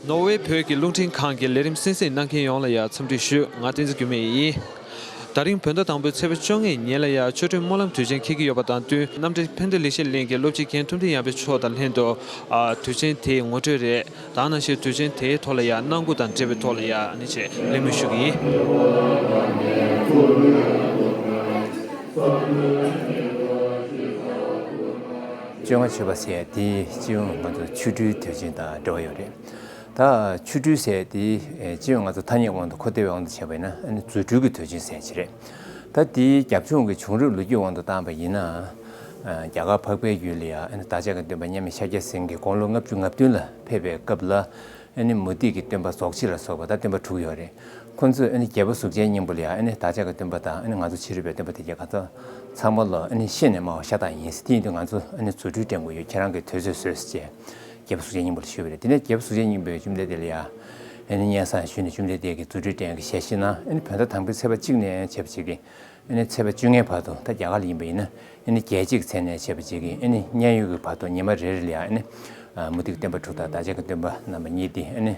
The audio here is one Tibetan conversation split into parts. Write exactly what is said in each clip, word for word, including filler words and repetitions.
ནོར་ཝེ་བོད་ཀྱི་རླུང་འཕྲིན་ཁང་གི་ལས་རིམ་གསན་གཟིགས་གནང་མཁན་ཡོངས་ལ་ཡང་འཚམས་འདྲི་ཞུ། ང་བསྟན་འཛིན་འགྱུར་མེད་ཡིན། ད་རིང་བོད་ཟླ་དང་པོའི་ཚེས་པ་བཅོ་ལྔའི་ཉིན་ལ་ཡང་ཆོ་འཕྲུལ་སྨོན་ལམ་དུས་ཆེན་འཁེལ་གྱི་ཡོད་པ་དང་བསྟུན། རྣམ་འདྲེན་ཕན་བདེ་ལེགས་བཤད་གླིང་གི་སློབ་སྤྱི་མཁན་ཐུབ་བསྟན་ཡར་འཕེལ་མཆོག་དང་ལྷན་དུ། ཨ། དུས་ཆེན་དེའི་ངོ་སྤྲོད་རེད། ད་ག་ནང་བཞིན་དུས་ཆེན་དེའི་ཐོག་ལ་ཡང་གནང་སྒོ་དང་འབྲེལ་བའི་ཐོག་ལ་ཡང་ཨ་ནི་ཅིག་གླེང་མོལ་ཞུ་གི་ཡིན། བཅོ་ལྔ་མཆོད་པ་ཟེར་ཡ་དེ་སྤྱི་ཡོངས་ང་ཚོ་ཆོ་འཕྲུལ་དུས་ཆེན་དང་འབྲེལ་བ་ཡོད་རེད། ད་ཆོ་འཕྲུལ་ཟེར་ཡ་དེ་སྤྱི་ཡོངས་ང་ཚོ་ཐ་སྙད་དབང་དུ་གོ་བདེ་བའི་དབང་དུ་བྱས་པ་ཡིན་ན་ཨ་ནི་རྫུ་འཕྲུལ་གྱི་དུས་ཆེན་ཟེར་ཡ་ཅིག་རེད། ད་དེའི་རྒྱབ་ལྗོངས་ཀྱི་བྱུང་རབས་ལོ་རྒྱུས་དབང་དུ་བཏང་པ་ཡིན་ན། རྒྱ་གར་འཕགས་པའི་ཡུལ་ལ་ཡང་ཨ་ནི་བདག་ཅག་གི་སྟོན་པ་མཉམ་མེད་ཤཱཀྱ་སེང་གེ་དགུང་ལོ་ལྔ་བཅུ་ང་བདུན་ལ་ཕེབས་པའི་སྐབས་ལ། ཨ་ནི་མུ་སྟེགས་ཀྱི་སྟོན་པ་རྫོགས་བྱེད་ལ་སོགས་པ་ད་སྟོན་པ་དྲུག་ཡོད་རེད། ཁོ་ཚོས་ཨ་ནི་རྒྱལ་པོ་གཟུགས་ཅན་སྙིང་པོ་ལ་ཡང་ཨ་ནི་བདག་ཅག་གི་སྟོན་པ་དང་ཨ་ནི་ང་ཚོ་ཕྱི་རོལ་པའི་སྟོན་པ་དེ་གྱད་ག་ཚོད་ཚང་མ་ལ་ཨ་ནི་ཤེས་ནས་སྨྲ་བ་ཤ་སྟག་ཡིན། དེ་ཡིན་དུས་ང་ཚོ་ཨ་ནི་རྫུ་འཕྲུལ་སྟོན་དགོས་ཡོད། ཁྱེད་རང་གིས་དུས་ཚོད་བཟོས་ཟེར་བྱས་རྒྱལ་པོ་གཟུགས་ཅན་སྙིང་པོ་ལ་ཞུས་པ་རེད། དེ་ནས་རྒྱལ་པོ་གཟུགས་ཅན་སྙིང་པོས་བཅོམ་ལྡན་འདས་ལ་ཡང་ཨ་ནི་སྙན་སེང་ཞུས་ནས་བཅོམ་ལྡན་འདས་ཀྱིས་རྫུ་འཕྲུལ་སྟོན་གྱི་ཞལ་བཞེས་གནང་། ཨ་ནི་བོད་ཟླ་དང་པོའི་ཚེས་པ་གཅིག་ནས་བྱས་པ་བྱེད་ཀྱི། ཨ་ནི་ཚེས་པ་བཅོ་ལྔའི་བར་དུ། ད་རྒྱ་གར་ལ་ཡིན་པ་ཡིན་ན་ཨ་ནི་རྒྱལ་གཅིག་མཚན་ནས་བྱས་པ་ཅིག་གིས་ཨ་ནི་མཉན་ཡོད་ཀྱི་བར་དུ་ཉི་མ་རེ་རེ་ལ་ཡང་ཨ་ནི་མུ་སྟེགས་སྟོན་པ་དྲུག་དང་བདག་ཅག་གི་སྟོན་པ་རྣམ་པ་གཉིས་དེ་ཨ་ནི་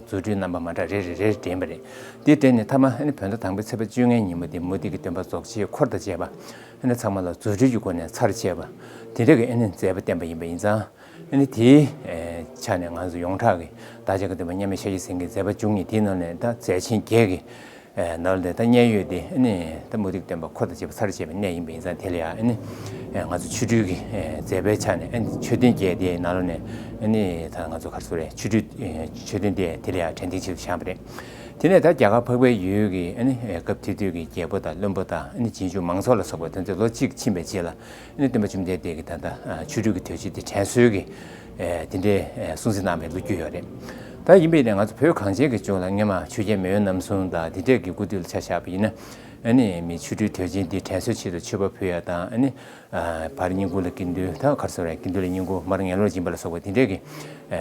རྫུ་འཕྲུལ་རྣམ་པ་མ་འདྲ་རེ་རེ་རེ་རེ་འགྲན་པ་རེད། དེ་འགྲན་ནས་མཐའ་མ་ཨ་ནི་བོད་ཟླ་དང་པོའི་ཚེས་པ་བཅོ་ལྔའི་ཉིན་མོ་དེ་མུ་སྟེགས་ཀྱི་སྟོན་པ་རྫོགས་བྱེད་འཁོར་དང་བཅས་པ་ཨ་ནི་ཚང་མ་ལ་རྫུ་འཕྲུལ་གྱི་སྒོ་ནས་ཚར་བཅད་པ་དེ་འདྲ་གི་ཨ་ནི་མཛད་པ་བསྟན་པ་ཡིན་པ་ཡིན་ཙང་། ཨ་ནི་དེའི་ཆ་ནས་ང་ཚོ་ཡོངས་གྲགས་ཀྱི་བདག་ཅག་གི་སྟོན་པ་མཉམ་མེད་ཤཱཀྱ་སེང་གེའི་མཛད་པ་བཅུ་གཉིས་དེའི་ནང་ནས་ད་མཛད་ཆེན་བརྒྱད་ཀྱི། ནང་ལ་ད་མཉན་ཡོད་དེ་ཨ་ནི་ད་མུ་སྟེགས་སྟོན་པ་འཁོར་དང་བཅས་པ་ཚར་བཅད་པའི་གནས་ཡིན་པ་ཡིན་ཙང་། དེ་ལ་ཡང་ཨ་ནི་ང་ཚོ་ཆོ་འཕྲུལ་གྱི་མཛད་པའི་ཆ་ནས་ཨ་ནི་མཆོད་རྟེན་བརྒྱད་དེའི་ནང་ལ་ནས་ཨ་ནི་ད་ང་ཚོ་ག་རེ་ཟེར་རེད། ཆོ་འཕྲུལ་མཆོད་རྟེན་དེ་དེ་ལ་ཡང་དྲན་རྟེན་ཆེད་དུ་བཞེངས་པ་རེད། དེ་ནས་ད་རྒྱ་གར་འཕགས་པའི་ཡུལ་གྱི་ཨ་ནི་སྐབས་དེ་དུས་ཀྱི་རྒྱལ་པོ་དང་བློན་པོ་དང་ཨ་ནི་རྗེས་འཇུག་མང་ཚོགས་ལ་སོགས་པ་དེ་ཚོ་ལོ་གཅིག་ཕྱིན་པའི་རྗེས་ལ་ཨ་ནི་སྟོན་པ་བཅོམ་ལྡན་འདས་ཀྱིས་ད་ལྟ་ཆོ་འཕྲུལ་གྱི་དུས་ཆེན་དེ་དྲན་གསོའི་གི་དེ་འདྲའི་གསུང་ཚིག་གནང་བའི་ལོ་རྒྱུས་ཡོད་རེད། ད་ཡིན་པས་ན་ང་ཚོ་བོད་གངས་ཅན་གྱི་ལྗོངས་ལ་སྔོན་མ་ཆོས་རྒྱལ་མེས་དབོན་རྣམ་གསུམ་དང་དེ་འདྲས་ཀྱི་སྐུ་དུས་ལ་ཆ་བཞག་པ་ཡིན་ན། ཨ་ནི་མི་ཆོ་འཕྲུལ་དུས་ཆེན་འདི་དྲན་གསོའི་ཆེད་དུ་མཆོད་པ་ཕུལ་ཡ་དང་། ཨ་ནི་བར་སྙིང་ཁུང་ལ་དགེ་འདུན་ད་ག་རེ་ཟེར་རེད། དགེ་འདུན་ལ་སྙིང་ཁུང་། མར་ངན་སློང་སྦྱིན་པ་ལ་སོགས་པ་དེ་འདྲས་ཀྱི་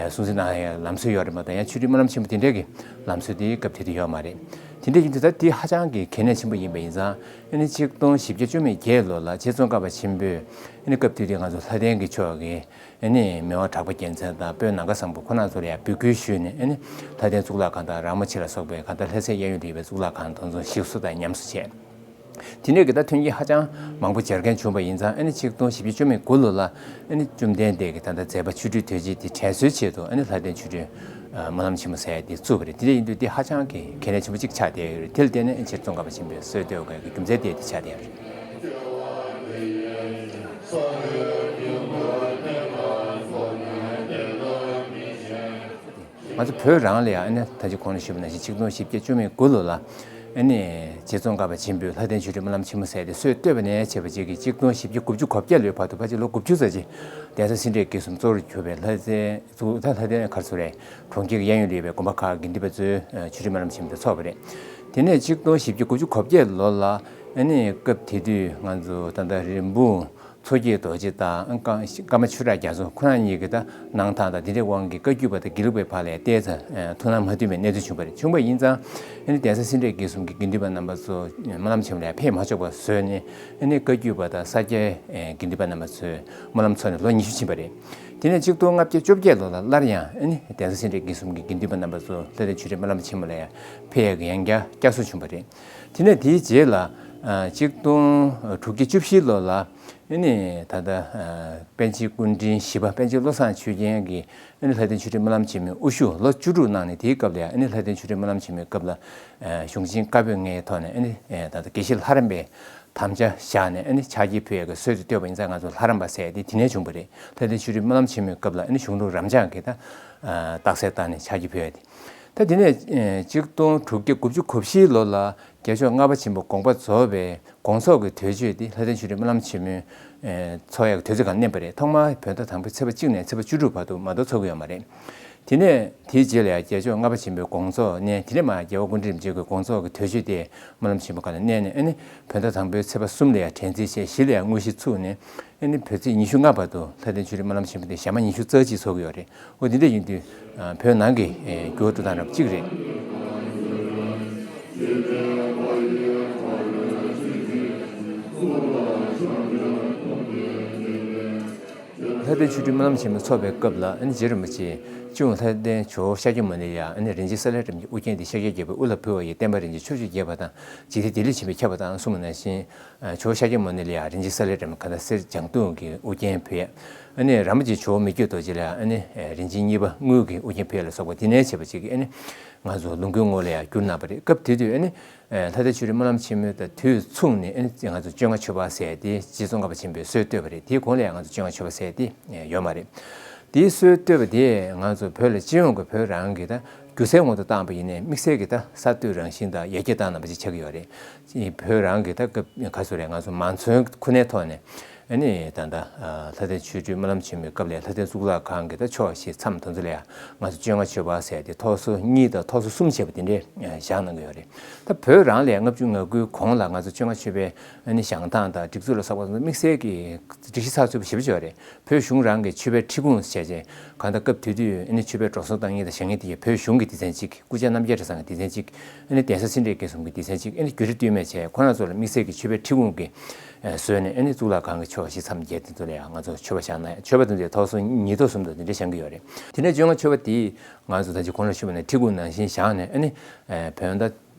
གསུང་ཚིག་གནང་ཡ་ལམ་སྲོལ་ཡོད་རེད་མ་གཏོགས། ཡང་ཆོ་འཕྲུལ་སྨོན་ལམ་ཆེན་མོ་དེ་འདྲས་ཀྱི་ལམ་སྲོལ་དེ་སྐབས་དེ་དུས་ཡོད་མ་རེད། དེ་འདྲས་ཡིན་དུས་ད་འདི་ཧ་ཅང་གི་གལ་གནད་ཆེན་པོ་ཡིན་པ་ཡིན་ཙང་། ཨ་ནི་ཆིག་སྟོང་བཞི་བརྒྱ་བཅུ་མེད་བརྒྱད་ལོ་ལ་རྗེ་ཙོང་ཁ་པ་ཆེན་པོས་ཨ་ནི་སྐབས་དེ་དུས་ང་ཚོ་ལྷ་ལྡན་གྱི་ཕྱོགས་ཀྱི་ཨ་ནི་མི་དབང་གྲགས་པ་རྒྱལ་མཚན་དང་དཔོན་ནམ་མཁའ་བཟང་པོ་ཁོང་རྣམ་ཚོ་ལ་ཡང་འབོད་སྐུལ་ཞུས་ནས། ཨ་ནི་ལྷ་ལྡན་གཙུག་ལག་ཁང་དང་ར་མོ་ཆེ་ལ་སོགས་པའི་གང་ལྟར་ལྷ་སའི་གཡས་གཡོན་དུ་ཡོད་པའི་གཙུག་ལག་ཁང་དེ་ཚོ་ཞིག་གསོ་དང་ཉམས་གསོ་བྱས། དེ་ནས་གི་ད་ཐོན་སྐྱེད་ཧ་ཅང་མང་པོ་སྦྱར་མཁན་བྱུང་བ་ཡིན་ཙང་། ཨ་ནི་ཆིག་སྟོང་བཞི་བརྒྱ་བཅུ་མེད་དགུ་ལོ་ལ་ཨ་ནི་བཅོམ་ལྡན་འདས་ཀྱིས་ད་ལྟ་མཛད་པ་ཆོ་འཕྲུལ་དུས་ཆེན་དེ་དྲན་གསོའི་ཆེད་དུ་ཨ་ནི་ལྷ་ལྡན་ཆོ་འཕྲུལ་སྨོན་ལམ་ཆེན་མོ་ཟེར་ཡ་དེ་བཙུགས་པ་རེད། དེ་འདྲ་ཡིན་དུས་དེ་ཧ་ཅང་གི་གལ་གནད་ཆེན་པོ་གཅིག་ཆགས་བསྡད་ཡོད་རེད། དེ་ལ་བརྟེན་ནས་ཨ་ནི་རྗེ་ཙོང་ཁ་པ་ཆེན་པོས་སྲོལ་བཏོད་དགོས་ཀྱི་རྒྱུ་མཚན་དེ་དེ་ཆགས་བསྡད་ཡོད་རེད། ང་ཚོ་བོད་རང་ལ་ཡང་ཨ་ནི་ད་ཅི་གོང་ལ་ཞུས་པ་ནང་བཞིན་ཆིག་སྟོང་བཞི་བརྒྱ་བཅུ་མེད་དགུ་ལོ་ལ་ཨ་ནི་རྗེ་ཙོང་ཁ་པ་ཆེན་པོས་ལྷ་ལྡན་ཆོ་འཕྲུལ་སྨོན་ལམ་ཆེན་མོ་ཟེར་དེ་སྲོལ་བཏོད་པ་ནས་བྱས་པ་ཅིག་གིས་ཆིག་སྟོང་བཞི་བརྒྱ་དགུ་བཅུ་གོ་བརྒྱད་ལོའི་བར་དུ་ཕལ་ཆེར་ལོ་དགུ་བཅུ་ཙམ་ཅིག་གདན་ས་སེ་འབྲས་དགེ་གསུམ་གཙོ་བོར་གྱུར་པའི་ལྷ་སའི་གཙུག་ད་ལྷ་ལྡན་ག་རེ་ཟེར་རེད། གྲོང་ཁྱེར་གྱི་གཡས་གཡོན་དུ་ཡོད་པའི་དགོན་པ་ཁག་དགེ་འདུན་པ་ཚོས་ཆོ་འཕྲུལ་སྨོན་ལམ་ཆེན་མོ་དེ་འཚོགས་པ་རེད། དེ་ནས་ཆིག་སྟོང་བཞི་བརྒྱ་དགུ་བཅུ་གོ་བརྒྱད་ལོ་ལ་ཨ་ནི་སྐབས་དེ་དུས་ང་ཚོ་ད་ལྟ་རིན་སྤུངས་མཚོ་སྐྱེས་རྡོ་རྗེ་དང་ཀརྨ་ཆོས་གྲགས་རྒྱ་མཚོ་ཁོ་རང་གཉིས་ཀྱིས་ད་གནང་སྟངས་དང་དེ་འདྲའི་དབང་གིས་བཀའ་བརྒྱུད་པ་དང་དགེ་ལུགས་པའི་བར་ལ་ཏོག་ཙམ་ཐུགས་སྣང་མ་མཐུན་པའི་གནས་ཚུལ་བྱུང་བ་རེད། བྱུང་བ་ཡིན་ཙང་ཨ་ནི་གདན་ས་སེ་འབྲས་དགེ་གསུམ་གྱི་དགེ་འདུན་པ་རྣམ་པ་ཚོ་སྨོན་ལམ་ཆེན་མོ་ལ་ཕེབས་མ་ཆོག་པ་བཟོས་ནས། ཨ་ནི་བཀའ་བརྒྱུད་པ་དང་ས་སྐྱའི་དགེ་འདུན་པ་རྣམ་པ་ཚོས་སྨོན་ལམ་འཚོགས་ནས་ལོ་ཉི་ཤུ་ཕྱིན་པ་རེད། དེ་ནས་ཆིག་སྟོང་ལྔ་བརྒྱ་བཅོ་བརྒྱད་ལོ་ལ་སླར་ཡང་ཨ་ནི་གདན་ས་སེ་འབྲས་དགེ་གསུམ་གྱི་དགེ་འདུན་པ་རྣམ་པ་ཚོ་ལྷ་ལྡན་ཆོ་འཕྲུལ་སྨོན་ལམ་ཆེན་མོ་ལ་ཡང་ཕེབས་ཡག་གི་ཡང་བསྐྱར་བསྐྱར་གསོ་བྱུང་བ་རེད། དེ་ནས་དེའི་རྗེས་ལ་ཨ་ཆིག་སྟོང་དྲུག་བརྒྱ་བཅུ་བཞི་ལོ་ལ་ཨ་ནི་ད་ལྟ་ཨ་པཎ་ཆེན་སྐུ་ཕྲེང་བཞི་པ་པཎ་ཆེན་བློ་བཟང་ཆོས་རྒྱན་གྱིས་ཨ་ནི་ལྷ་ལྡན་ཆོ་འཕྲུལ་སྨོན་ལམ་ཆེན་མོའི་དབུ་བཞུགས་ལོ་བཅུ་དྲུག་གནང་ནས། དེའི་སྐབས་ལ་ཡང་ཨ་ནི་ལྷ་ལྡན་ཆོ་འཕྲུལ་སྨོན་ལམ་ཆེན་མོའི་སྐབས་ལ་ཨ་གཞུང་ཆེན་བཀའ་པོད་ལྔའི་ཐོག་ནས་ཨ་ནི་ཨ་ད་ལྟ་དགེ་བཤེས་ལྷ་རམས་པའི་དམ་བཅའ་བཞག་ནས་ཨ་ནི་ཕྱག་འཁྱེར་ཕུལ་ཡག་གི་སྲོལ་དེ་བཏོད་པ་ཡིན་ཙང་། ང་ཚོ་ལྷ་རམས་པ་ཟེར་ཡག་དེ་དེ་ནས་བྱུང་བ་རེད། ལྷ་ལྡན་ཆོ་འཕྲུལ་སྨོན་ལམ་ཆེན་མོའི་སྐབས་ལ་ཨ་ནི་གཞུང་ལུགས་རབ་འབྱམས་ཀྱི་ད་རྟགས་གསལ་བཏང་ནས་ཕྱག་འཁྱེར་ཕུལ་ཡག་དེ། ད་དེ་ནས་ཨ་ཆིག་སྟོང་དྲུག་བརྒྱ་དགུ་བཅུ་གོ་བཞི་ལོ་ལ་རྒྱལ་མཆོག་ལྔ་པ་ཆེན་པོ་དགོངས་པ་རྫོགས་པའི་དགོངས་རྫོགས་ཀྱི་དུས་མཆོད་དེ་ལྷ་ལྡན་ཆོ་འཕྲུལ་སྨོན་ལམ་ཆེན་མོའི་ཨ་འཚོགས་ཡག་གི་དུས་ཚོད་སྒང་བསྣན་པ་རེད། ཐོག་མར་བོད་ཟླ་དང་པོའི་ཚེས་པ་གཅིག་ནས་ཚེས་པ་བཅུ་དྲུག་བར་དུ་མ་གཏོགས་འཚོགས་ཀྱི་ཡོད་མ་རེད། དེ་ནས་དེའི་རྗེས་ལ་ཡང་རྒྱལ་མཆོག་ལྔ་པ་ཆེན་པོའི་དགོངས་རྫོགས་ནས། དེ་ནས་མར་རྒྱལ་བ་སྐུ་ཕྲེང་རིམ་བྱོན་གྱི་དགོངས་རྫོགས་ཀྱི་དུས་མཆོད་དེ་སྨོན་ལམ་ཆེན་མོ་སྒང་ལ་བསྣན་ནས། ཨ་ནི་བོད་ཟླ་དང་པོའི་ཚེས་པ་གསུམ་ལ་ཡང་དྲན་རྩིས་བྱས། བཞི་ལ་ཡང་དངོས་གཞི་ཚུགས་ནས། ཨ་ནི་བོད་ཚེས་ཉི་ཤུ་ལྔ་བར་དུ་ལྷ་ལྡན་ཆོ་འཕྲུལ་སྨོན་ལམ་ཆེན་མོ་དེ་ཞག་མ་ཉི་ཤུ་རྩ་གཅིག་འཚོགས་ཀྱི་ཡོད་རེད། འོ་དེ་འདྲ་ཡིན་དུས་ཨ་བོད་ནང་གི་ཨེ་འགྱུར་བ་འགྲོ་སྟངས་རབ་གཅིག་རེད། ལྷ་ལྡན་ཆོ་འཕྲུལ་སྨོན་ལམ་ཆེན་མོ་ཚོགས་པའི་སྐབས་ལ་ཨ་ནི་རྗེ་རིན་པོ་ཆེ་སྤྱི་ཡོངས་ལྷ་ལྡན་ཇོ་བོ་ཤཱཀྱ་མུ་ནེ་ལ་ཡ་ཨ་ནི་རིན་ཆེན་གསེར་ལས་གྲམ་གྱི་དབུ་རྒྱན་འདི་ཤཱཀྱ་རྒྱལ་པོའི་དབུ་ལ་ཕུལ་བ་ཡི་བསྟན་པ་རིན་ཆེན་ཕྱོགས་བཅུར་རྒྱས་པ་དང་འཇིག་རྟེན་བདེ་ལེགས་ཆེན་པོས་ཁྱབ་པ་དང་གསུངས་པ་ནང་བཞིན། ཇོ་བོ་ཤཱཀྱ་མུ་ནེ་ལ་ཡ་རིན་ཆེན་གསེར་ལས་གྲམ་ག་ད་གསེར་ལྗང་མདོག་གི་དབུ་རྒྱན་ཕུལ་ཡ། ཨ་ནི་རིན་པོ་ཆེ་ཇོ་བོ་མི་བསྐྱོད་རྡོ་རྗེ་ལ་ཡ་ཨ་ནི་རིན་ཆེན་གཉིས་པ་དངུལ་གྱི་དབུ་རྒྱན་ཕུལ་ཡ་ལ་སོགས་པ་འདི་ནས་བྱས་པ་ཅིག་གིས་ཨ་ནི་ང་ཚོ་ལུང་དགོན་ངོས་ལ་ཡ་བསྒྱུར་གནང་བ་རེད། སྐབས་དེ་དུས་ཨ་ནི། ལྷ་ལྡན་ཆོ་འཕྲུལ་སྨོན་ལམ་ཆེན་མོའི་དུས་མཚུངས་ནས་ཨ་ནི་ང་ཚོ་བཅོ་ལྔ་མཆོད་པ་ཟེར་ཏེ་རྗེ་ཙོང་ཁ་པ་ཆེན་པོས་སྲོལ་བཏོད་པ་རེད། དེའི་གོང་ལ་ཡང་ང་ཚོ་བཅོ་ལྔ་མཆོད་པ་ཟེར་ཏེ་ཡོད་མ་རེད། དེའི་སྲོལ་བཏོད་པ་དེས་ང་ཚོ་བོད་ལ་སྤྱི་ཡོངས་ཀྱི་བོད་རང་གི་ད་སྒྱུ་རྩལ་ངོ་དུ་བཏང་པ་ཡིན་ནའི་དམིགས་བསལ་གྱི་ད་གསར་གཏོད་རང་བཞིན་དང་ཡར་རྒྱས་བཏང་གནང་བ་ཅིག་ཆགས་ཀྱི་ཡོད་རེད། བོད་རང་གི་ད་སྐབས་ག་ཚོད་རེད། ང་ཚོ་མང་ཚོགས་ཁོ་ནའི་ཐོག་ནས། ཨ་ནི་ད་ལྟ་ལྷ་ལྡན་ཆོ་འཕྲུལ་སྨོན་ལམ་ཆེན་མོའི་སྐབས་ལ་ལྷ་ལྡན་གཙུག་ལག་ཁང་གི་ད་ཆོ་ག་ཞིག་མཚམས་དེ་ཚོ་ལ་ཡང་ང་ཚོ་བཅོ་ལྔ་མཆོད་པ་ཟེར་ཏེ་ཐོག་སོ་གཉིས་དང་ཐོག་སོ་གསུམ་བྱས་པ་དེ་འདྲས་བཞག་གནང་གི་ཡོད་རེད། ད་བོད་རང་ལ་ཡང་ལྔ་བཅུ་ང་དགུའི་གོང་ལ་ང་ཚོ་བཅོ་ལྔ་མཆོད་པའི་ཨ་ནི་བཞེངས་སྟངས་དང་སྒྲིག་འཛུགས་ལ་སོགས་པ་དམིགས་བསལ་གྱི་སྒྲིག་གཞི་ཚགས་ཚུད་པོ་ཞེ་པོ་ཅིག་ཡོད་རེད། བོད་གཞུང་རང་གི་མཆོད་པའི་ཁྲི་ཁུངས་བྱས་རྗེས་གང་ལྟར་སྐབས་དེ་དུས་ཨ་ནི་མཆོད་པའི་འགྲོ་སོང་བཏང་མཁན་དང་བཞེངས་མཁན་དེ་ཡང་བོད་གཞུང་གི་སྡེ་ཚན་གཅིག་སྐུ་བཅར་རྣམ་རྒྱལ་གྲྭ་ཚང་གི་སྡེ་ཚན་གཅིག་ཨ་ནི་གདན་ས་སེ་འབྲས་དགེ་གསུམ་གྱི་སྡེ་ཚན་གཅིག་ཨ་ནི་བརྒྱུད་རིམ་བསྟུད་མར་བྱས་ཁོ་རང་ཚོ་ལ་དམིགས་བསལ་གྱི་མཆོད་པའི་ཁྲི་ཁུངས་ཀྱི་བཟོས་ནས་ཨ་ནི་གཙུག་ལག་ཁང་གི་ཆོ་ག་ཞིག་མཚམས་བརྒྱད་དེ་ཚོ་ལ་ཡང་ང་ཚོ་མཆོད་པ་བཞེངས་ན་ཡང་མཆོད་པ་དེ་ཚོའི་ཐོག་སོ་གཉིས་ཐོག་གསུམ་དང་དེ་འདྲ་བཞེངས་ཀྱི་ཡོད་རེད། དེ་ནས་བཅོ་ལྔ་མཆོད་པ་དེ་ང་ཚོ་ད་ཅི་གོང་ལ་ཞུས་པ་ནང་ཁྲི་ཁུངས་ནང་བཞིན་བཞེངས་ནས་ཨ་ནི་བོད་ཟླ་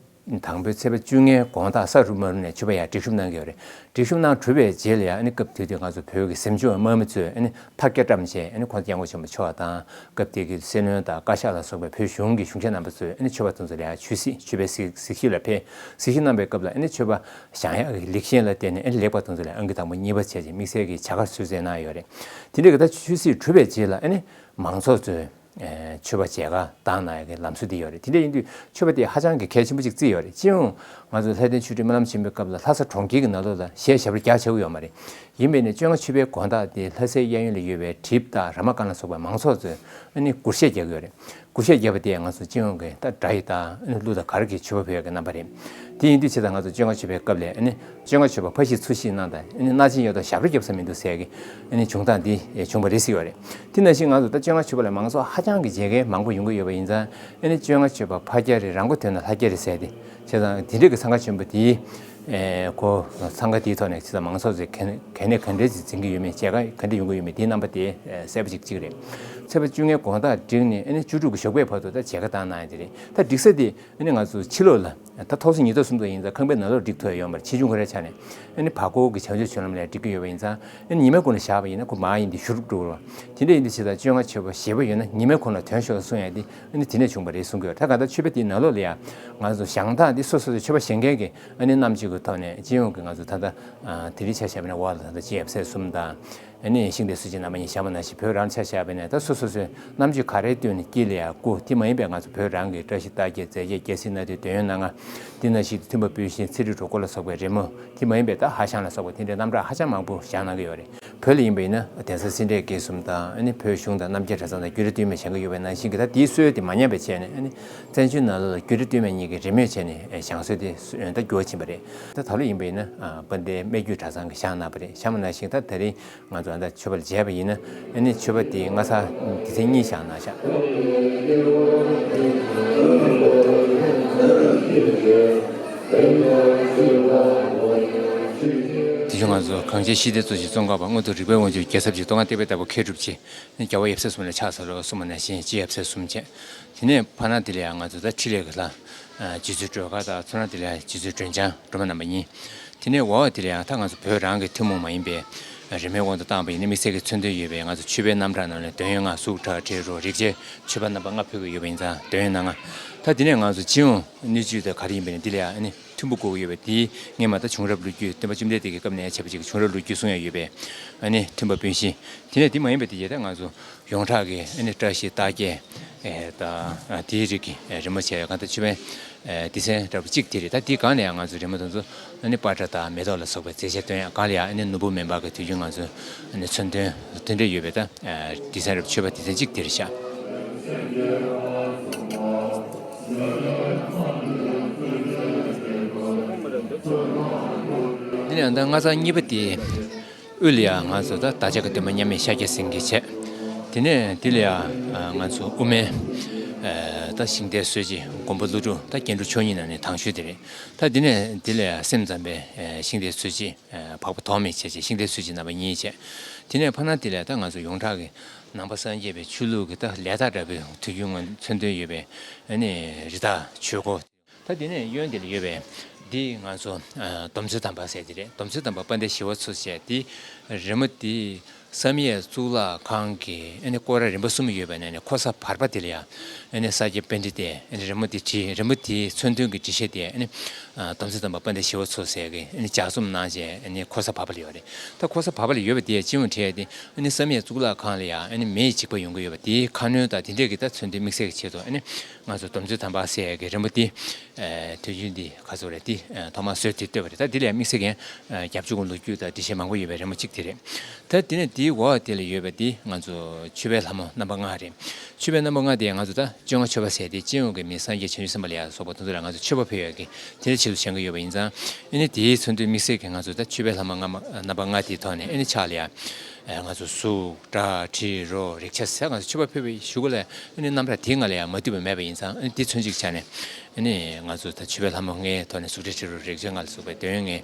དང་པོའི་ཚེས་པ་བཅོ་ལྔའི་དགོང་དག་ས་རུབ་མ་རུབ་ནས་མཆོད་པ་ཡར་སྒྲིག་ཞུབ་གནང་གི་ཡོད་རེད། སྒྲིག་ཞུབ་གནང་གྲུབ་པའི་རྗེས་ལ་ཡང་ཨ་ནི་སྐབས་དེ་དུས་ང་ཚོ་བོད་ཀྱི་གཟིམ་ཆུང་དམག་མི་ཚོས་ཨ་ནི་ཐལ་སྐྱ་བཀྲམ་བྱས་ཨ་ནི་ཁོང་སྐྱབས་མགོན་ཆེན་པོ་མཆོག་དང་སྐབས་དེ་གི་སྲིད་བློན་དང་བཀའ་ཤག་ལ་སོགས་པའི་བོད་གཞུང་གི་གཞུང་ཞབས་རྣམ་པ་ཚོས་ཨ་ནི་མཆོད་པ་དེ་ཚོ་ལ་ཡང་ཆོས་སྲིད་མཆོད་པའི་གཟིགས་གཟིགས་ཞིབ་ལ་ཕེབས། གཟིགས་ཞིབ་གནང་པའི་སྐབས་ལ་ཨ་ནི་མཆོད་པ་བཞེངས་ཡག་གི་ལེགས་ཤོམ་ལ་བརྟེན་ནས་ཨ་ནི་ལེགས་པ་དེ་ཚོ་ལ་ཨང་ཀི་དང་པོ་གཉིས་པ་བྱས་རྗེས་དམིགས་བསལ་གྱི་བྱ་དགའ་གསོལ་སྩལ་གནང་ཡོད་རེད། དེ་འདྲ་གི་ད་ཆོས་སྲིད་གྲུབ་པའི་རྗེས་ལ་ཨ་ནི་མང་ཚོགས་ཚོས། མཆོད་པ་མཇལ་ཁ་བཏང་གནང་ཡག་གི་ལམ་སྲོལ་འདི་ཡོད་རེད། དེ་འདྲ་ཡིན་དུས་མཆོད་པ་དེ་ཧ་ཅང་གི་གལ་ཆེན་པོ་ཅིག་བརྩིས་ཡོད་རེད། སྤྱི་ཡོངས་ང་ཚོ་ལྷ་ལྡན་ཆོ་འཕྲུལ་སྨོན་ལམ་ཆེན་མོའི་སྐབས་ལ་ལྷ་ས་གྲོང་ཁྱེར་གྱི་ནང་ལོགས་ལ་གཞས་ཞབས་བྲོ་རྒྱག་བྱ་གི་ཡོད་མ་རེད། ཡིན་པས་ནས་བཅོ་ལྔ་མཆོད་པའི་དགོང་དག་དེ་ལྷ་སའི་གཡས་གཡོན་ལ་ཡོད་པའི་གྲིབ་དང་ར་མ་ཀ་ལ་སོགས་པའི་མང་ཚོགས་ཚོས་ཨ་ནི་སྒུར་གཞས་རྒྱག་གི་ཡོད་རེད། སྒུར་གཞས་རྒྱག་པ་དེས་ང་ཚོ་སྤྱི་ཡོངས་ཀྱི་ད་སྒྲ་ཡི་དང་ཨ་ནི་གླུ་དང་གར་གྱི་མཆོད་པ་ཕུལ་ཡག་གི་རྣམ་པ་རེད། དེ་ཡིན་དུས་བྱས་ཙང་ང་ཚོ་བཅོ་ལྔ་མཆོད་པའི་སྐབས་ལ་ཨ་ནི། བཅོ་ལྔ་མཆོད་པ་ཕ་གཞིས་ཚུལ་བཞིན་གནང་དང་ཨ་ནི་སྣ་ཆེན་ཡོད་དོ་ཞབས་བྲོ་རྒྱབ་ས་མི་འདུག་ཟེར་གི་ཨ་ནི་བྱུང་སྟངས་འདི་བྱུང་བ་རེད་ཟེར་ཡོད་རེད། དེ་ནང་བཞིན་ང་ཚོ་ད་བཅོ་ལྔ་མཆོད་པ་ལ་མང་ཚོགས་ཧ་ཅང་གི་མཇལ་མཁན་མང་པོ་ཡོང་གི་ཡོད་པ་ཡིན་ཙང་ཨ་ནི་བཅོ་ལྔ་མཆོད་པ་ཕ་རྒྱལ་རེད། རང་མགོ་ཐོན་ན་ལྷ་རྒྱལ་རེད་ཟེར་ཏེ་བྱས་ཙང་དེ་འདྲའི་གི་འཚང་ཁ་ཆེན་པོ་དེའི་ཨེ་ཁོ་འཚང་ཁ་དེའི་ཐོག་ནས་བྱས་ཙང་མང་ཚོགས་ཚོས་ག་ག་ནས་ག་འདྲས་ཅིག་འཛིན་གི་ཡོད་མེད་མཇལ་ཁ་ག་འདྲས་ཡོང་གི་ཡོད་མེད་དེའི་རྣམ་པ་དེ་གསལ་པོ་ཅིག་གཅིག་རེད། ཚེས་པ་བཅོ་ལྔའི་དགོང་དག་བསྒྲིགས་ནས་ཨ་ནི་བཅུ་དྲུག་གི་ཞོགས་པའི་བར་དུ་ད་མཇལ་ཁ་བཏང་གནང་ཡ་དེ་རེད། ད་སྒྲིག་ས་དེ། ཨ་ནི་ང་ཚོ་ཕྱི་ལོགས་ལ་ད་ཐོག་སོ་གཉིས་ཐོག་གསུམ་ཐོག་ཡིན་ཙང་ཁང་པའི་ནང་ལོགས་སྒྲིག་ཐུབ་ཡ་ཡོད་མ་རེད། ཆེ་ཆུང་ག་རེ་ཆགས་ནས་ཨ་ནི་བར་སྐོར་གྱི་བྱང་ཆུབ་མཆོད་ལམ་ལ་སྒྲིག་གི་ཡོད་པ་ཡིན་ཙང་ཨ་ནི་ཉི་མའི་གུང་ལ་བཞག་པ་ཡིན་ན་ཁོ་མར་ཡིན་དེ་བཞུར་འགྲོ་བ་དེ་འདྲ་ཡིན་དུས་བྱས་ཙང་བཅོ་ལྔ་མཆོད་པ་ཞེ་པོ་ཡོད་ན་ཉི་མའི་གུང་ལ་ཐོན་ཤོག་གསུང་ཡ་དེ་ཨ་ནི་དེ་ནས་བྱུང་བ་རེད་གསུང་གི་ཡོད། ད་ག་ད་མཆོད་པ་དེའི་ནང་ལོགས་ལ་ཡ་ང་ཚོ་བཞེངས་སྟངས་དེ་སོ་སོ་སོའི་མཆོད་པ་བཞེངས་མཁན་གྱི་ཨ་ནི་རྣམ་དཔྱོད་ཀྱི་ཐོག་ནས་སྤྱི་ཡོངས་ཀྱི་ང་ཚོ་ད་ལྟ་དེ་རིང་ཆ་བཞག་པ་ཡིན་ན་འོག་ལ་ད་ལྟ་སྤྱི་ཡབ་སྲས་གསུམ་དང་། ཨ་ནི་ཤིང་རྟའི་སྲོལ་འབྱེད་རྣམ་པ་གཉིས་བཞག་པ་ནང་བཞིན་བོད་རང་ཆ་བཞག་པ་ཡིན་ན་ད་སོ་སོ་སོའི་རྣམ་དཔྱོད་ག་རེ་བཏོན་ནས་དཀྱིལ་ལ་ཡང་བཀུག་དེ་མ་ཡིན་པའི་ང་ཚོ་བོད་རང་གི་བཀྲ་ཤིས་རྟགས་བརྒྱད་རྫས་བརྒྱད་རྒྱལ་སྲིད་སྣ་བདུན་དོན་ཡོད་སྣ་ལྔ་འདི་ནང་བཞིན་མཐུན་པ་སྤུན་བཞི་ཚེ་རིང་གྲོགས་འཁོར་ལ་སོགས་པའི་རི་མོ་དེ་མ་ཡིན་པའི་ད་ཧ་ཤང་ལ་སོགས་པ་དེ་འདྲའི་རྣམ་གྲངས་ཧ་ཅང་མང་པོ་བཞག་གནང་གི་ཡོད་རེད། བོད་ལ་ཡིན་པ་ཡིན་ན་གདན་ས་སེ་འབྲས་དགེ་གསུམ་དང་ཨ་ནི་བོད་གཞུང་དང་རྣམ་རྒྱལ་གྲྭ་ཚང་དང་བརྒྱུད་རིམ་བསྟུད་མར་བཞེངས་ཀྱི་ཡོད་པའི་ནང་བཞིན་གྱི་ད་དེའི་སྲོལ་དེ་མ་ཉམས་པའི་ཆེད་ནས་ཨ་ནི་བཙན་བྱོལ་ནང་ལོགས་ལ་བརྒྱུད་རིམ་བསྟུད་མར་གཉིས་ཀྱི་རི་མོའི་ཆེད་ནས་བཞེངས་སྲོལ་དེ་ད་འགྱུར་བ་ཕྱིན་པ་རེད། ད་ད་ལོ་ཡིན་པ་ཡིན་ན་དཔལ་ལྡན་སྨད་རྒྱུད་གྲྭ་ཚང་གིས་བཞེངས་གནང་བ་རེད། བཞེངས་པ་ནང་བཞིན་ད་དེ་རིང་ང་ཚོ་ཨ་ད་མཆོད་པ་ལ་མཇལ་བ་ཡིན་ན་ཨ་ནི་མཆོད་པ་དེ་སྔ་ས་སྡེ་ཚན་གཉིས་བཞེངས་གནང་ཤག་དེ་བཞིན་ང་ཚོ་གངས་ཅན་ཞི་བདེའི་གཙོ་ཆེན་ཙོང་ཁ་པ་མངོན་མཐོ་རིག་པའི་དབང་ཕྱུག་རྒྱལ་ཚབ་ཀྱིས་རྟོགས་ལྔ་བསྟན་པའི་བདག་པོ་མཁས་གྲུབ་རྗེ་ནི་རྒྱལ་བ་ཡབ་སྲས་གསུམ་ལ་ཕྱག་འཚལ་ལོ་གསུངས་པ་ནང་བཞིན་སྤྱི་ཡབ་སྲས་གསུམ་བྱས། དེ་ནས་ཕ་ན་དེ་ལ་ཡང་ང་ཚོ་ད་འཕྲིན་ལས་ཀྱི་ལྷ། རྗེ་བཙུན་སྒྲོལ་དཀར་དང་ཚུར་ན་དེ་ལ་ཡང་རྗེ་བཙུན་སྒྲོལ་ལྗང་སྒྲོལ་མ་རྣམ་པ་གཉིས། དེ་ནས་འོག་དེ་ལ་ཡང་ད་ང་ཚོ་བོད་རང་གི་ཐུན་མོང་མ་ཡིན་པའི་རི་མོའི་དབང་དུ་བཏང་བ་ཡིན་ན་དམིགས་བསལ་གྱི་མཚོན་དོན་ཡོད་པའི་ང་ཚོ་མཆོད་པའི་རྣམ་གྲངས་ནང་ནས་དོན་ཡོད་ལྔ། གཟུགས་ཁྲག་དྲི་རོ་རེག་བྱའི་མཆོད་པ་རྣམ་པ་ལྔ་ཕུལ་གྱི་ཡོད་པ་ཡིན་ཙང་དོན་ཡོད་སྣ་ལྔ། ད་དེ་ནས་ང་ཚོ་སྤྱི་ཡོངས་སྣོད་བཅུད་དང་ག་རེ་ཡིན་པ་ཡིན་ན་འདི་ལ་ཡང་ཨ་ནི་མཐུན་པོ་དགོས་ཀྱི་ཡོད་པས་དེའི་སྔས་མ་ད་བྱུང་རབས་ལོ་རྒྱུས་སྟོན་པ་བཅོམ་ལྡན་འདས་ཀྱི་སྐབས་ནས་བྱས་པ་ཅིག་གི་བྱུང་རབས་ལོ་རྒྱུས་གསུང་ཡ་ཡོད་པས་ཨ་ནི་མཐུན་པ་སྤུན་བཞི། དེ་ནས་དེ་མ་ཡིན་པའི་དེ་རྗེས་ད་ང་ཚོ་ཡོངས་གྲགས་ཀྱི་ཨ་ནི་བཀྲ་ཤིས་རྟགས་བརྒྱད་དང་དེའི་རིགས་ཀྱི་རི་མོ་བྱས་ཡོད་གང་ལྟར་མཆོད་པའི་སྡེ་ཚན་འདྲ་པོ་གཅིག་དེ་རེད། ད་དེའི་སྒང་ལ་ཡང་ང་ཚོ་རི་མོ་དེ་ཚོ་ཨ་ནི་པ་ཏྲ་དང་མེ་ཏོག་ལ་སོགས་པའི་མཛེས་ཆས་སྟོན་ཡ་སྒང་ལ་ཡང་ཨ་ནི་ནོར་བུ་མེ་འབར་གྱི་དུས་རྒྱུན་ང་ཚོ་ཨ་ནི་མཚོན་དོན་དེ་འདྲ་ཡོད་པའི་ད་སྡེ་ཚན་རེད། མཆོད་པ་སྡེ་ཚན་གཅིག་དེ་རེད་ཤག་དེ་ནས་ད་ལྔ་ཚང་གཉིས་པ་དེ། དབུས་ལ་ཡང་ང་ཚོ་ད་བདག་ཅག་གི་སྟོན་པ་མཉམ་མེད་ཤཱཀྱ་སེང་གེ་བྱས། དེ་ནས་དེ་ལ་ཡང་ང་ཚོ་དབུ་མའི་ད་ཤིང་རྟའི་སྲོལ་འབྱེད་མགོན་པོ་ཀླུ་སྒྲུབ་ད་སྐྱེ་འགྲོ་མཆོག་གཉིས་ནང་ནས་དང་ཤོས་དེ་རེད། ད་དེ་ནས་དེ་ལ་ཡང་སེམས་ཙམ་པའི་ཤིང་རྟའི་སྲོལ་འབྱེད་འཕགས་པ་ཐོགས་མེད་བྱས་བྱས་ཤིང་རྟའི་སྲོལ་འབྱེད་རྣམ་པ་གཉིས་བྱས། དེ་ནས་ཕ་ན་དེ་ལས་ད་ང་ཚོ་ཡོངས་གྲགས་ཀྱི་ནང་པ་སངས་རྒྱས་པའི་ཆོས་ལུགས་ཀྱི་ད་ལས་རྟགས་འདྲ་པོའི་དུས་རྒྱུན་ང་མཚོན་དོན་ཡོད་པའི་ཨ་ནི་རི་དྭགས་ཆོས་སྒོ། ད་དེ་ནས་གཡོན་དེ་ལ་ཡོད་པའི་འདི་ང་ཚོ་ཨ་སྡོམ་བརྩོན་དམ་པ་ཟེར་དེ་རེད། སྡོམ་བརྩོན་དམ་པ་དཔལ་ལྡན་ཞི་བ་འཚོ་ཟེར་དེ་རི་མོ་དེ་བསམ་ཡས་གཙུག་ལག་ཁང་གི་ཨ་ནི་སྐོར་ར་རིམ་པ་གསུམ་ཡོད་པ་ནས་ནི་འཁོར་ས་བར་པ་དེ་ལ་ཡང་ཨ་ནི་ས་སྐྱ་པཎྜི་ཏས་ཨ་ནི་རི་མོ་དེ་བྲིས། རི་མོ་དེའི་མཚོན་དོན་གྱི་འགྲེལ་བཤད་དེ་ཨ་ནི་ཨ་སྡོམ་བརྩོན་དམ་པ་དཔལ་ལྡན་ཞི་བ་འཚོ་ཟེར་གི་ཨ་ནི་ལྗགས་རྩོམ་གནང་བྱས་ཨ་ནི་འཁོར་ས་བར་པ་ལ་ཡོད་རེད། ད་འཁོར་ས་བར་པ་ལ་ཡོད་པ་དེ་སྤྱི་ཡོངས་བྲིས་ཏེ་ཨ་ནི་བསམ་ཡས་གཙུག་ལག་ཁང་ལ་ཡང་ཨ་ནི་མེ་ཡི་འཇིགས་པ་ཡོང་གི་ཡོད་པ་དེའི་ཁ་སྣོན་དང་དེ་འདྲས་ཀྱི་ད་མཚོན་དོན་དམིགས་བསལ་གྱི་ཆེད་དུ་ཨ་ནི་ང་ཚོ་སྡོམ་བརྩོན་དམ་པ་ཟེར་གི་རི་མོ་དེ་ཨ་དུས་རྒྱུན་འདི་ག་ཚོད་རེད། དེ་ཨ་ཐོག་མར་བཟོས་དེ་བཏོད་པ་རེད། ད་དེ་ལ་ཡང་དམིགས་བསལ་གྱི་ཨ་རྒྱབ་ལྗོངས་ལོ་རྒྱུས་དང་འགྲེལ་བཤད་མང་པོ་ཡོད་པའི་རི་མོ་གཅིག་དེ་རེད། ད་དེ་ནས་དེའི་འོག་དེ་ལ་ཡོད་པ་དེ་ང་ཚོ་མཆོད་པའི་ལྷ་མོ་རྣམ་པ་ལྔ་རེད། མཆོད་པའི་རྣམ་པ་ལྔ་དེ་ང་ཚོ་ད་བཅོ་ལྔ་མཆོད་པ་ཟེར་དེ་སྤྱི་ཡོངས་ཀྱི་མི་སངས་རྒྱས་བྱང་ཆུབ་སེམས་དཔའ་ལ་ཡང་སོགས་པ་དེ་ཚོ་ལ་ང་ཚོ་མཆོད་པ་ཕུལ་ཡག་གི་དེ་འདྲ་ཆེད་དུ་བྱེད་ཀྱི་ཡོད་པ་ཡིན་ཙང་ཨ་ནི་དེའི་མཚོན་དོན་དམིགས་བསལ་གྱི་ང་ཚོ་ད་མཆོད་པའི་ལྷ་མོ་ལྔ་མ་རྣམ་པ་ལྔ་དེའི་ཐོག་ནས་ཨ་ནི་ཕྱག་ལ་ཡང་ཨ་ང་ཚོ་གཟུགས་སྒྲ་དྲི་རོ་རེག་བྱ་ཟེར་ང་ཚོ་མཆོད་པ་ཕུལ་བའི་གཞུག་གུ་ལ་ཨ་ནི་རྣམ་གྲངས་དེའི་ངོས་ལ་ཡང་མ་འདུས་པ་མེད་པ་ཡིན་ཙང་ཨ་ནི་དེ་མཚོན་བྱེད་ཀྱི་ཆ་ནས་ཨ་ནི་ང་ཚོ་ད་མཆོད་པའི་ལྷ་མོ་ལྔའི་ཐོག་ནས་གཟུགས་སྒྲ་དྲི་རོ་རེག་བྱ་ལྔ་ལ་སོགས་པའི་དོན་ལྔའི་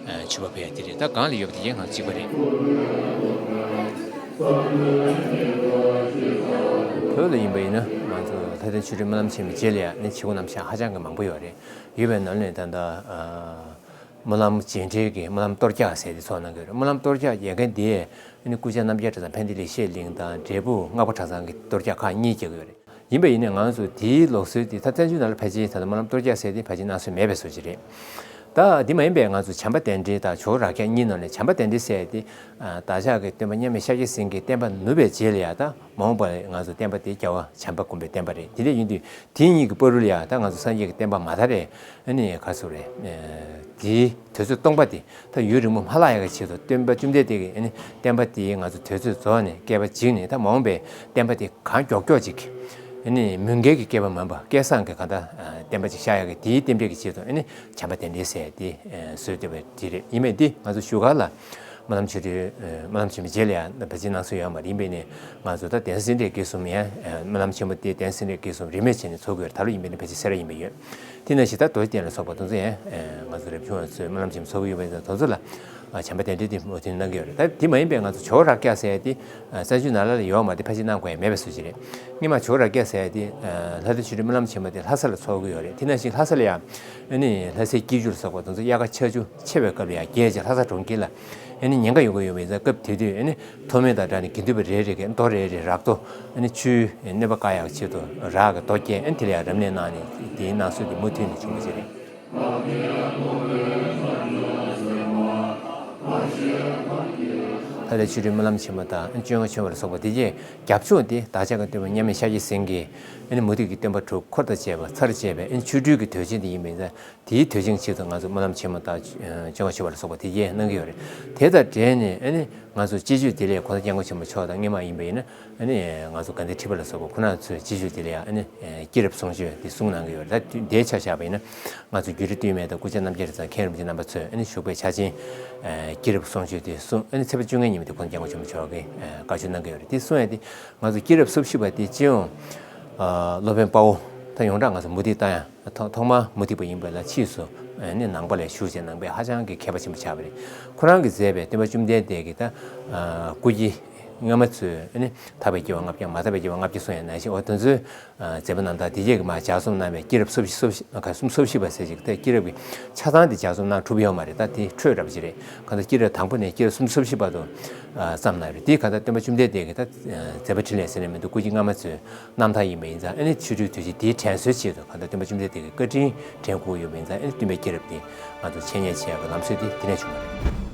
ཨ་མཆོད་པ་ཕུལ་ཡ་དེ་རེད། ད་སྒང་ལ་ཡོད་པ་དེ་གའི་ང་ཚོ་གཅིག་པ་རེད། བོད་ལ་ཡིན་པ་ཡིན་ན་ང་ཚོ་ལྷ་ལྡན་ཆོ་འཕྲུལ་སྨོན་ལམ་ཆེན་མོའི་རྗེས་ལ་ཡང་ནི་བྱེད་སྒོ་རྣམ་གཞག་ཧ་ཅང་གི་མང་པོ་ཡོད་རེད། ཡོད་པའི་ནང་ནས་ད་ལྟ་ཨ་སྨོན་ལམ་རྗེས་འབྲེལ་གྱི་སྨོན་ལམ་གཏོར་རྒྱག་ཟེར་དེ་ཚོགས་གནང་གི་ཡོད་རེད། སྨོན་ལམ་གཏོར་རྒྱག་ཡས་མཁན་དེ་ཨ་ནི་སྐུ་བཅར་རྣམ་རྒྱལ་གྲྭ་ཚང་ཕན་བདེ་ལེགས་བཤད་གླིང་དང་འབྲས་སྤུངས་སྔགས་པ་གྲྭ་ཚང་གི་གཏོར་རྒྱག་ཁག་གཉིས་རྒྱག་གི་ཡོད་རེད། ཡིན་པ་ཡིན་ནའི་ང་ཚོ་དེའི་ལུགས་སྲོལ་དེ་ད་བཙན་བྱོལ་ནང་ལ་ཕལ་ཆེར་ད་ལྟ་སྨོན་ལམ་གཏོར་རྒྱག་ཟེར་དེ་ཕལ་ཆེར་གནང་སྲོལ་མེད་པའི་བཟོ་ཅིག་རེད། ད་འདི་མ་ཡིན་པའི་ང་ཚོ་བྱམས་པ་གདན་འདྲེན་དང་ཇོ་བོ་རབ་རྒྱས་གཉིས་ནང་ནས་བྱམས་པ་གདན་འདྲེན་ཟེར་དེ་བདག་ཅག་གི་སྟོན་པ་མཉམ་མེད་ཤཱཀྱ་སེང་གེའི་བསྟན་པ་ནུབ་པའི་རྗེས་ལ་ཡང་ད་མ་འོངས་པར་ང་ཚོ་བསྟན་པ་དེ་རྒྱལ་བ་བྱམས་པ་མགོན་པོའི་བསྟན་པ་རེད། དེ་འདྲ་ཡིན་དུས་དེ་གཉིས་ཀྱི་བར་དུ་ལ་ཡང་ད་ང་ཚོ་སངས་རྒྱས་ཀྱི་བསྟན་པ་མ་དར་རེད། ཨ་ནི་ག་ཚོད་རེད། དེའི་དུས་ཚོད་སྟོང་པ་དེ་ད་ཡུན་རིང་པོ་མ་ལྷག་ཡག་གི་ཆེད་དུ་སྟོན་པ་བཅོམ་ལྡན་འདས་ཀྱིས་ཨ་ནི་བསྟན་པ་དེའི་ང་ཚོ་དུས་ཚོད་རྫོགས་ནས་བསྐལ་པ་འཇིག་ནས་ད་མ་འོངས་པའི་བསྟན་པ་དེ་གང་མགྱོགས་མགྱོགས་ཅིག་ཨ་ནི་མུན་བསྐལ་གྱི་བསྐལ་པ་མིན་པ་བསྐལ་བཟང་གི་གང་ལྟར་བསྟན་པ་ཅིག་ཤར་ཡག་གི་དེའི་རྟེན་འབྲེལ་གྱི་ཆེད་དུ་ཨ་ནི་བྱམས་པ་གདན་འདྲེན་ཟེར་དེ་བཟོས་བསྡད་པ་དེ་རེད། ཡིན་མིན་དེ་ང་ཚོ་བཞུགས་སྒར་ལ་སྨོན་ལམ་ཆོ་འཕྲུལ་སྨོན་ལམ་ཆེན་མོའི་རྗེས་ལ་ཡང་ཕལ་ཆེར་གནང་སྲོལ་ཡོད་མ་རེད། ཡིན་པས་ནི་ང་ཚོ་ད་གདན་ས་སེ་འབྲས་དགེ་གསུམ་ཡང་སྨོན་ལམ་ཆེན་མོ་དེ་གདན་ས་སེ་འབྲས་དགེ་གསུམ་རིས་མེད་བྱས་ནས་ཚོགས་ཀྱི་ཡོད་རེད། ད་ལོ་ཡིན་པས་ནི་ཕལ་ཆེར་སེ་ར་ཡིན་པས་ཡོད། དེ་ནང་བཞིན་ད་རྡོ་རྗེ་གདན་ལ་སོགས་པ་དེ་ཚོ་ཡང་ང་ཚོ་རབ་བྱུང་བ་ཚོས་སྨོན་ལམ་ཆེན་མོ་ཚོགས་ཀྱི་ཡོད་པས་ན་དེ་ཚོ་ལ་བྱམས་པ་གདན་འདྲེན་དེ་མུ་མཐུད་གནང་གི་ཡོད་རེད། ད་དེ་མ་ཡིན་པའི་ང་ཚོ་ཇོ་བོ་རབ་རྒྱས་ཟེར་ཡ་དེ་བཙན་བྱོལ་ནང་ལ་ཡོད་མ་རེད། ཕལ་ཆེར་གནང་དགོས་ཡ་མེད་པའི་བཟོ་ཅིག་རེད། སྔོན་མ་ཇོ་བོ་རབ་རྒྱས་ཟེར་ཡ་དེ་ལྷ་ལྡན་ཆོ་འཕྲུལ་སྨོན་ལམ་ཆེན་མོ་དེ་ལྷ་ས་ལ་ཚོགས་ཀྱི་ཡོད་རེད། དེ་ནང་བཞིན་ལྷ་ས་ལ་ཡང་ཨ་ནི་ལྷ་སའི་སྐྱིད་ཆུ་ལ་སོགས་པ་དེ་ཚོ་དབྱར་ཁ་ཆར་ཆུ་ཆེ་བའི་སྐབས་ལ་ཡང་རྒྱས་བྱས་ལྷ་ས་གྲོང་ཁྱེར་ལ་ཨ་ནི་ཉེན་ཁ་ཡོང་གི་ཡོད་པ་ཡིན་ཙང་སྐབས་དེ་དུས་ཨ་ནི་མཐོ་དམན་དང་སྦྲགས་ནས་དགེ་འདུན་པ་རེ་རེ་གིས་མདོ་རེ་རེ་རག་ཐོ་ཨ་ནི་ཆུའི་གནོད་པ་བཀག་ཡག་ཆེད་དུ་རག་གི་མདོ་བསྐྱལ། ཨ་ནི་དེ་ལ་ཡང་རབ་གནས་གནང་ནས་དེའི་གནང་སྲོལ་དེ་མུ་མཐུད་ནས་བྱུང་བ་ཞིག་རེད། ལྷ་ལྡན་ཆོ་འཕྲུལ་སྨོན་ལམ་ཆེན་མོ་དང་ཨ་ནི་བཅོ་ལྔ་མཆོད་པ་ལ་སོགས་པ་དེ་རྗེས་རྒྱབ་ལྗོངས་དེ་བདག་ཅག་གི་སྟོན་པ་མཉམ་མེད་ཤཱཀྱ་སེང་གེ་ཨ་ནི་མུ་སྟེགས་ཀྱི་སྟོན་པ་དྲུག་འཁོར་དང་བཅས་པ་ཚར་བཅད་པའི་ཨ་ནི་ཆོ་འཕྲུལ་གྱི་དུས་ཆེན་དེ་ཡིན་པ་ཡིན་ཙང་། དེའི་དུས་ཆེན་ཆེད་དུ་ང་ཚོ་སྨོན་ལམ་ཆེན་མོ་དང་བཅོ་ལྔ་མཆོད་པ་ལ་སོགས་པ་དེ་གས་གནང་གི་ཡོད་རེད། དེ་དང་འབྲེལ་ནས་ཨ་ནི་ང་ཚོ་སྤྱི་སྤྱོད་བདེ་ལེགས་གོང་ས་སྐྱབས་མགོན་ཆེན་པོ་མཆོག་དང་སྔོན་མ་ཡིན་པ་ཡིན་ན་ཨ་ནི་ང་ཚོ་དགའ་ལྡན་ཁྲི་པ་ལ་སོགས་པ་ཁོང་རྣམ་ཚོའི་སྤྱི་སྤྱོད་བདེ་ལེགས་ཨ་ནི་སྐྱེས་རབས་གསུང་ཆོས་དེ་གསུང་གནང་གི་ཡོད་རེད། ད་དེའི་ཆ་བཞག་པ་ཡིན་ན་ང་ཚོ་བརྒྱུད་རིམ་སྟོད་སྨད་དང་སྐུ་བཅར་རྣམ་རྒྱལ་གྲྭ་ཚང་མཁན་རིན་པོ་ཆེ་རྣམ་པ་ཚོས་ཨ་ནི་བཞུགས་པའི་ཕྱག་ཆེན་སྐྱེས་རབས་གསུང་ཆོས་དེ་གསུང་ཨ་ནི་ཚེས་པ་བཅོ་ལྔ་ཉིན་མོ་དེ་ཁོང་ཚོ་སྐྱབས་མགོན་ཆེན་པོ་མཆོག་གིས་བཀའ་ཆོས་གནང་གི་ཡོད་རེད། དེ་གསུང་ཡ་དེ་ང་ཚོ་སྐྱེས་རབས་སོ་བཞི་པ་དེ་སྤྱི་ཡོངས་སློབ་དཔོན་དཔའ་བོ་ད་ཡོངས་གྲགས་ང་ཚོ་མུ་སྟེགས་བཏང་ཡ། ཐོག་ཐོག་མར་མུ་སྟེགས་པ་ཡིན་པ་ལ་ཕྱིས་སུ་ཨ་ནི་ནང་པ་ལ་ཞུགས་བྱས་ནང་པའི་ཧ་ཅང་གི་མཁས་པ་ཆེན་པོ་ཆགས་པ་རེད། ཁོ་རང་གིས་མཛད་པའི་སྟོན་པ་བཅོམ་ལྡན་འདས་ཀྱི་ད་ཨ་སྐུ་སྐྱེ་སྔ་མ་ཚོས་ཨ་ནི་ཐར་པའི་སྐྱེ་བ་ལྔ་བརྒྱ་མ་ཐར་པའི་སྐྱེ་བ་ལྔ་བརྒྱ་གསུང་ཡ་ནང་བཞིན་འོ་དེ་ཚོའི་ཨ་མཛད་པ་རྣམ་ཐར་དེ་རྗེས་ཀྱི་མར་ལྗགས་རྩོམ་གནང་བའི་སྐྱེས་རབས་སོ་བཞི་སོ་བཞི་ཁ་གསུམ་སོ་བཞི་པ་ཟེར་ཅིག་དེ་སྐྱེས་རབས་ཀྱི་ཆ་ཚང་དེ་ལྗགས་རྩོམ་གནང་གྲུབ་ཡོད་མ་རེད། ད་དེ་འཕྲོས་འདྲ་པོ་ཅིག་རེད། གང་ལྟར་སྐྱེས་རབས་དང་པོ་ནས་སྐྱེས་རབས་སུམ་ཅུ་སོ་བཞི་བར་དུ་ཨ་བརྩམས་གནང་རེད། དེའི་གང་ལྟར་སྟོན་པ་བཅོམ་ལྡན་འདས་ཀྱི་ད་ཨ་མཛད་པ་འཕྲིན་ལས་ཟེར་ནས་མི་འདུག་སྐུ་སྐྱེ་སྔ་མ་ཚོའི་རྣམ་ཐར་ཡིན་པ་ཡིན་ཙང་ཨ་ནི་ཆོ་འཕྲུལ་དུས་ཆེན་དེའི་དྲན་གསོའི་ཆེད་དུ་གང་ལྟར་སྟོན་པ་བཅོམ་ལྡན་འདས་ཀྱི་བཀའ་དྲིན་དྲན་དགོས་ཡོད་པ་ཡིན་ཙང་ཨ་ནི་སྟོན་པའི་སྐྱེས་རབས་དེ་ང་ཚོ་འཆད་ཉན་བྱེད་ཡག་གི་ལམ་སྲོལ་དེ་དེ་ནས་བྱུང་བ་རེད།